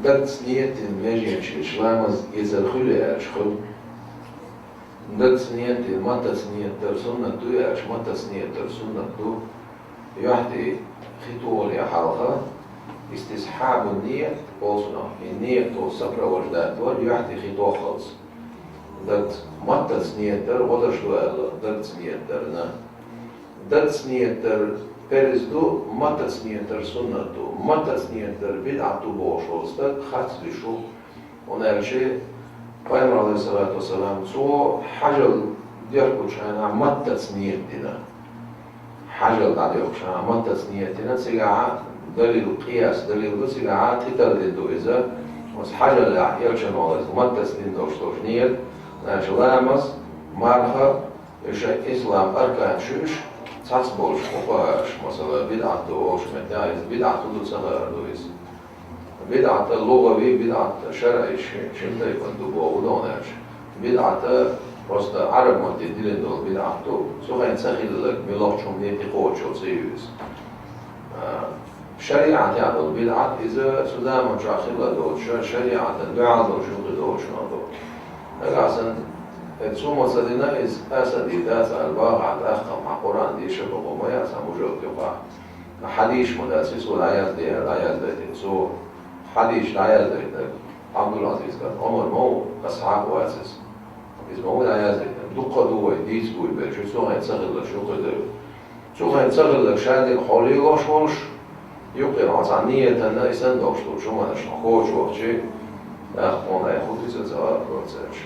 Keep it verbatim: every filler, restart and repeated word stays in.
Дагца ниет дина меженчеш ламаз эзар хуьлу аьлча хуьлу. Дагца ниет дина, маттаца ниет дар суннат ду аьлча, маттаца ниет дар суннат ду. Юьхь тӀе хи тохале хьалха, истисхьабу ниет олу цунах, и ниет олу сопровождать вара юьхь тӀе хи тохалц. Дагца маттаца ниет дар гӀо даш ду аьлла, дагца ниет дарна. Дагца ниет дар парз ду, маттаца ниет дар суннат ду. Маттаца ниет дар бидӀат ду бохуш волу стаг харц вуьш ву. ХӀунда аьлча Пайхамар, алейхиссалату вассалам, цо хьажал дехкучхьана маттаца ниет дина. Хьажал дӀадехкучхьана маттаца ниет дина, цигахь далил, къияс далил ду, цигахь тӀетардина ду иза. Оцу хьажалехь элчано иза маттаца дина долуш долуш ниет, значит, ламаз, марха, и шайн ислам аркан шуьйш, цхьацца болуш фукъахӀаш, масала, бидӀат ду олуш метта, иза бидӀат ду, ца хаар ду иза. БидӀат лугӀави, бидӀат шарӀи ши-, шина тайпана ду боху, хӀунда аьлча бидӀат просто Ӏараб матте диллина долу бидӀат ду, цу хенахь ца хилларг, муьлххачу хӀумане тӀекхочуш ца ю иза. А, шариӀатехь долу бидӀат, иза цу заманчохь хилла доцуш, шариӀатан дуьхьал долуш юкъа доцуш ма ду. Нагахь санна, э, цо ма ца дина иза, аса дийр дац аьлла бахахь, тӀаккха хьан Къуръан дийша боху ма яц хьан мужалт юкъахь. Хьадийш ма дац, иза цо дӀаяздийр, дӀаяздайтина цо. Хьадийш дӀаяздайтинарг Ӏабдул-Ӏазиз кӀант Ӏумар ма ву, асхьаб вац иза. Иза ма ву дӀаяздайтинарг. Дуккха а ду вай дийца гуй берш, цу хенахь ца хилларш юкъа ду. Цу хенахь ца хилларг ша дерг хьо лелош волуш, юкъера хьо цхьа ниетанна и санна долуш долчу хӀуманашна кхочуш вахча, нах хьуна айхьа хӀуттуьйтуш ца гӀар проценташ.